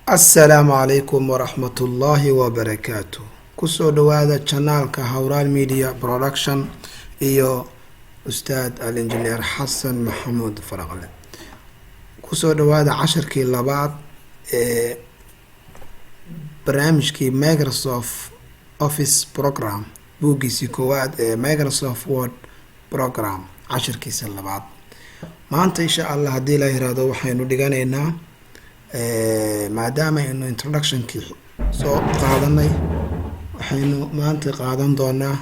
Assalaamu calaykum waraxmatullaahi wabarakaatu. Kusoo dhawaada channelka Hawraal Media Production iyo ustaad al-injineer Xasan Maxamuud Faraqle. Kusoo dhawaada casharkii labaad ee barnaamijkii Microsoft Office program, buuggiisii koowaad ee Microsoft Word program, cashirkiisa labaad. Maanta, insha Allah, haddii la yiraahdo, waxaynu dhiganaynaa, maadaama aynu introductionkii soo qaadanay, waxaynu maanta qaadan doonaa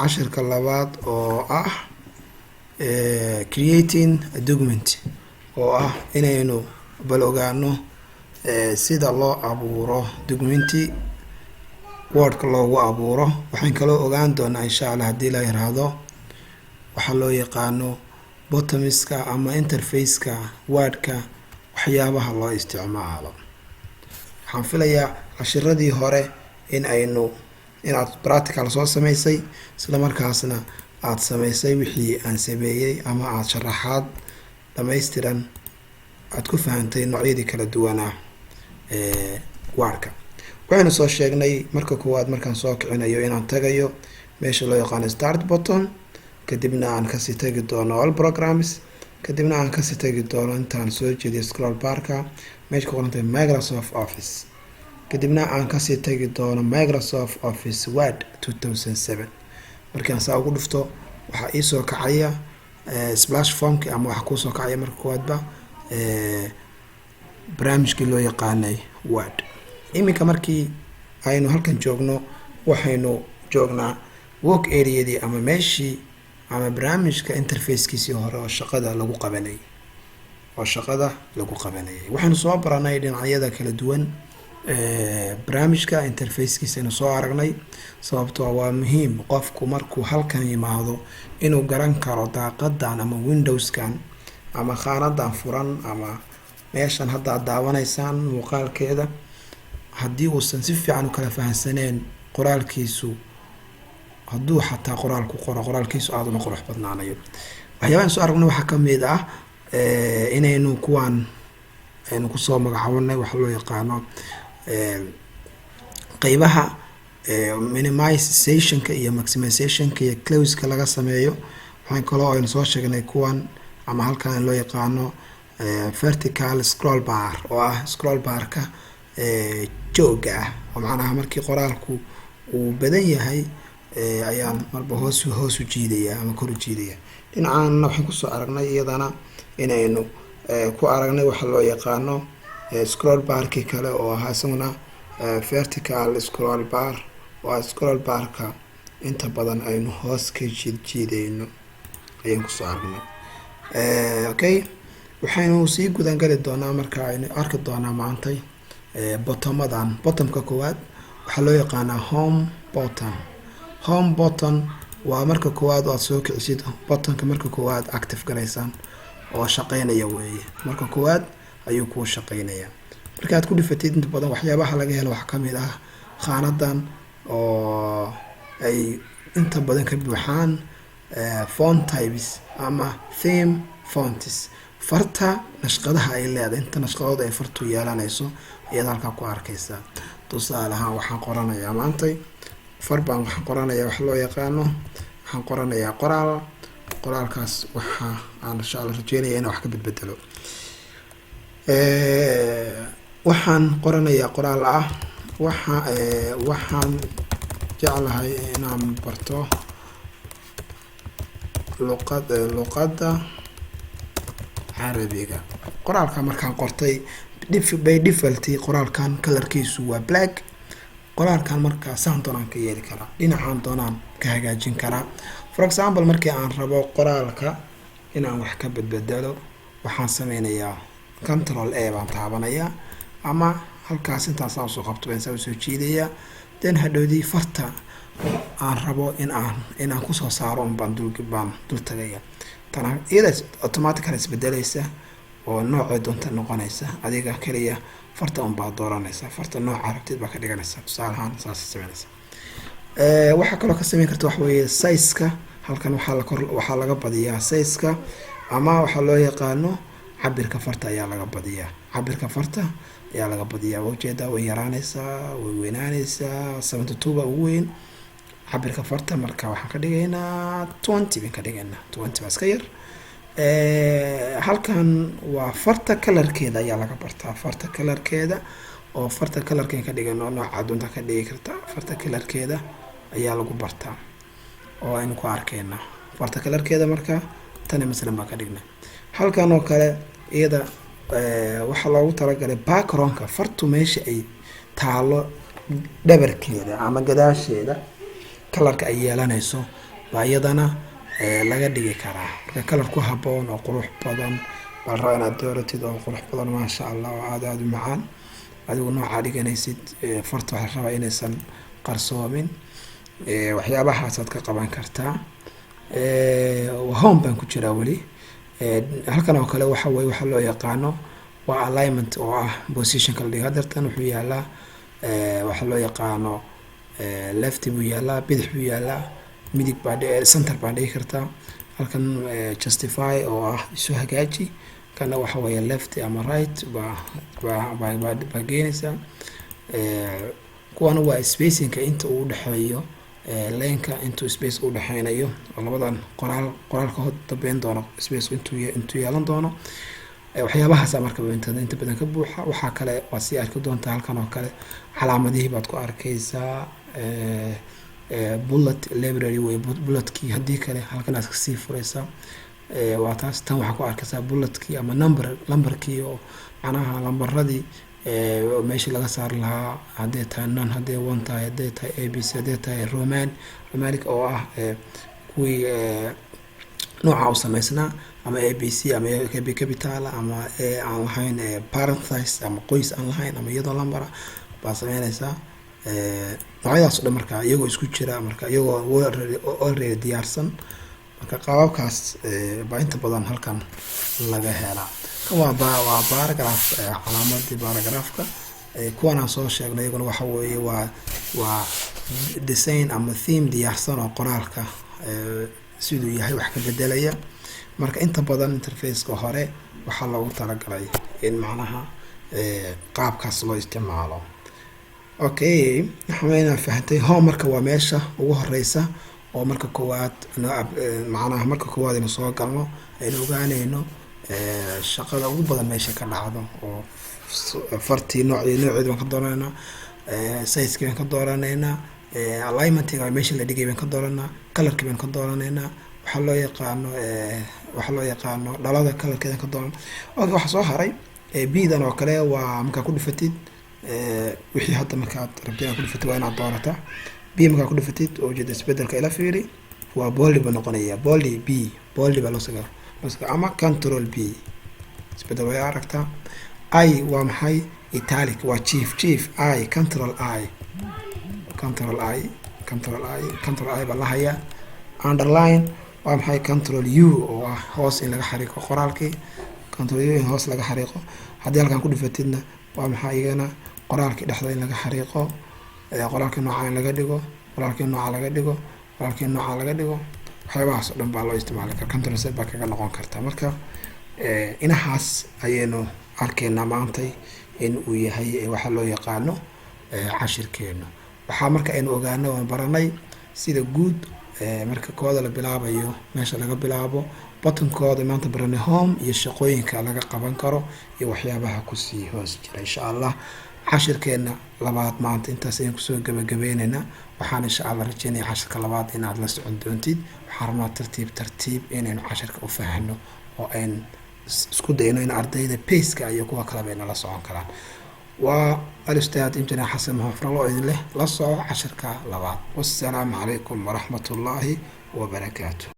cashirka labaad oo ah creating a document, oo ah inaynu bal ogaano sida loo abuuro documenti, Wordka loogu abuuro. Waxaan kaloo ogaan doonaa, insha Allah, haddii la yiraahdo, waxaa loo yaqaano buttonska ama interfaceka Wordka, waxyaabaha loo isticmaalo. Waxaan filayaa cashiradii hore in aynu inaad practical soo sameysay, isla markaasna aada sameysay wixii aan sameeyey, ama aada sharaxaad dhammaystiran aada ku fahantay noocyadii kala duwanaa ee Wordka. Waxaynu soo sheegnay marka koowaad, markaan soo kicinayo, inaan tagayo meesha loo yaqaano Start button, kadibna aan kasii tagi doono All Programs, kadibna aan kasii tagi doono, intaan soo jeediyo scroll barka, meesha ku qorantay Microsoft Office, kadibna aan kasii tagi doono Microsoft Office Word 2007. Markaan saa ugu dhufto, waxaa iisoo kacaya splash formki, ama waxaa kuusoo kacaya marka koowaadba barnaamijkii loo yaqaanay Word. Iminka markii aynu halkan joogno, waxaynu joognaa work areadii ama meeshii ama barnaamijka interfacekiisii hore oo shaqada lagu qabanayay Waxaynu soo baranay dhinacyada kala duwan barnaamijka interfacekiisa aynu soo aragnay, sababtoo waa muhiim qofku markuu halkan yimaado inuu garan karo daaqadan ama windowskan ama khaanadan furan ama meeshan hadda aad daawanaysaan muuqaalkeeda. Haddii uusan si fiican u kala fahansaneen, qoraalkiisu, hadduu xataa qoraal ku qoro, qoraalkiisu aada uma qurux badnaanayo. Waxyaabahan soo aragnay waxaa kamid ah inaynu kuwaan aynu kusoo magacaabonay waxa loo yaqaano qeybaha minimizationka iyo maximizationka iyo closeka laga sameeyo. Waxaan kaloo aynu soo sheegnay kuwan ama halkan loo yaqaano vertical scroll bar, oo ah scroll barka jooga ah, oo macnaha markii qoraalku uu badan yahay ayaan marba hoos hoos u jiidaya ama kor u jiidaya. Dhinacaanna waxaan kusoo aragnay iyadana inaynu ku aragnay waxa loo yaqaano scroll barkii kale, oo ahaa isaguna vertical scroll bar, oo ah scroll barka inta badan aynu hoos ka jiid jiideyno ayaan kusoo aragnay. Okay, waxaynu sii gudan gali doonaa, marka aynu arki doonaa maantay buttonadan. Buttonka koowaad waxaa loo yaqaanaa Home button. Home button waa marka koowaad oo aad soo kicisid buttonka, marka koowaad active garaysaan oo shaqeynaya weeye. Marka koowaad ayuu kuu shaqeynaya. Markaad ku dhifatid, inta badan waxyaabaha laga helo waxaa kamid ah khaanadan oo ay inta badan ka buuxaan font types ama theme fonts, farta nashqadaha ay leedahay. Inta nashqadood ay fartu yeelanayso ayaad halkaa ku arkeysaa. Tusaale ahaan, waxaan qoranayaa maantay far baan waxaan qoranayaa wax loo yaqaano, waxaan qoranayaa qoraal. Qoraalkaas waxa aan insha Allah rajeynaya inaan wax ka bedbedelo. Waxaan qoranayaa qoraal ah "Waxaan jeclahay inaan barto luqadda Carabiga." Qoraalka markaan qortay, by default qoraalkan colorkiisu waa black. Qoraalkan markaa saan doonaan ka yeeli karaa, dhinacaan doonaan ka hagaajin karaa. For example, markii aan rabo qoraalka inaan wax ka bedbedelo, waxaan sameynayaa Control A baan taabanayaa, ama halkaas intaasaan usoo qabto baan saa usoo jiidayaa. Then hadhowdii farta aan rabo in aan kusoo saaro un baan dul tagaya. Tana iyada automatically isbedeleysa oo noocay doonta noqonaysa. Adiga kaliya farta un baad dooranaysa, farta nooca rabtid baa ka dhiganaysa. Tusaale ahaan, saas sameynaysa. Waxaa kaloo ka sameyn karta waxa weeye sizeka. Halkan waxaa la kor waxaa laga badiyaa sizeka, ama waxaa loo yaqaano Cabirka farta ayaa laga badiyaa, cabirka farta ayaa laga badiyaa. Waa ujeedaa, way yaraaneysaa, way weynaaneysaa. 72 baa ugu weyn cabirka farta. Marka waxaan ka dhigaynaa 20 baan ka dhigaynaa, 20 baa iska yar. Halkan waa farta colorkeeda ayaa laga bartaa, farta colorkeeda oo farta colorkan ka dhigano, nooca doonta ka dhigi karta. Farta colorkeeda ayaa lagu bartaa oo aynu ku arkeyna farta colorkeeda. Marka tani masalan baan ka dhignay. Halkan oo kale iyada waxaa loogu talagalay backgroundka fartu meesha ay taalo dhabarkeeda ama gadaasheeda colorka ay yeelanayso baa iyadana laga dhigi karaa. Marka color ku haboon oo qurux badan baa la rabaa inaad dooratid, oo qurux badan, maasha Allah, oo aada aada u macaan. Adigu noocaa dhiganaysid farta waxaa la rabaa inaysan qarsoomin. Waxyaabahaasaad ka qaban kartaa. Home baan ku jiraa weli. Halkan oo kale waxa weye waxaa loo yaqaano waa alignment, oo ah positionka la dhigo. Hadeertan wuxuu yaalaa waxaa loo yaqaano left buu yaalaa, bidix buu yaalaa, midig baa, center baa dhigi kartaa. Halkan justify oo ah isu hagaaji. Kana waxa weeye left ama right baa geenaysaa. Kuwana waa spacingka, inta uu udhexeeyo lineka, intuu space udhexeynayo oo labadan qoraal qoraalka hor dambeyn doono, space intuu yeelan doono. Waxyaabahaasa marka inta badan ka buuxa. Waxaa kale waad sii arki doontaa halkan oo kale calaamadihii baad ku arkeysaa. Bullet library wey bulletkii, haddii kale halkan aad kasii fureysaa. Waa taas. Tan waxaa ku arkeysaa bulletkii ama number, lambarkii, oo macnaha lambaradii meeshii laga saari lahaa, hadday tahay none, hadday one tahay, hadday tahay A B C, hadday tahay roman, romanic oo ah kuwii nooca u sameysnaa, ama A B C ama A B capital ama A aan lahayn parenthesis ama qoys aan lahayn ama iyadoo lambara baa sameyneysaa. Noocyadaas o dhan marka iyagoo isku jira, marka iyagoo already diyaarsan. Marka qaababkaas baa inta badan halkan laga helaa. Kan waa paragraph, calaamadii paragraphka. Kuwan aan soo sheegnay iyaguna waxa weeye waa design ama theme diyaarsan oo qoraalka siduu yahay wax ka bedelaya. Marka inta badan interfaceka hore waxaa loogu talagalay in macnaha qaabkaas loo isticmaalo. Okay, waxaa fahantay home. Marka waa meesha ugu horeysa oo marka koowaad, macnaha marka koowaad aynu soo galno, aynu ogaaneyno shaqada ugu badan meesha ka dhacdo, oo fartii nooceedi baan ka dooraneynaa, sizekii baan ka dooraneynaa, alignmentiga meesha la dhigay baan ka dooranaa, colorkii baan ka dooraneynaa, waxaa loo yaqaano dhalada colorkeeda ka dooran. Okay, waxaa soo haray B-dan oo kale. Waa markaa ku dhufatid wixii hadda markaad rabtid inaad ku dhufatid, waa inaad doorataa. B markaa ku dhufatid oo ujeeda isbedelka, ila fiiri, waa bold buu noqonaya. Bold, B bold baa loo saga ama Control B isbedel way aragtaa. I waa maxay? Italic, waa chief chief. I, Control I, Control I, Control I, Control I baa la hayaa. Underline waa maxay? Control U, oo ah hoos in laga xariiqo qoraalkii. Control U in hoos laga xariiqo. Haddii halkan ku dhufatidna waa maxay iyagana? Qoraalkii dhexda in laga xariiqo, qoraalkii nooca in laga dhigo, qoraalkii nooca laga dhigo, qoraalkii nooca laga dhigo. Waxyaabahaas oo dhan baa loo isticmaali kara. Control Z baa kaga noqon karta. Marka inahaas ayaynu arkaynaa maantay in uu yahay waxaa loo yaqaano cashirkeenu. Waxaa marka aynu ogaanay oon baranay sida guud marka kooda la bilaabayo, meesha laga bilaabo, buttonkooda maanta baranay, home iyo shaqooyinka laga qaban karo iyo waxyaabaha kusii hoos jira. Insha Allah cashirkeena labaad maanta intaas ayaan kusoo gabagabeyneynaa. Waxaan insha Allah rajeynaya cashirka labaad inaad la socon doontid. Waxaan rabnaa tartiib tartiib inaynu cashirka u fahno oo ayn isku dayno in ardayda paceka iyo kuwa kaleba ay nala socon karaan. Waa al-ustaad injineer Xasan Maxamed Faralo oo idin leh la soco cashirka labaad. Wassalaamu calaykum waraxmat ullaahi wabarakaatu.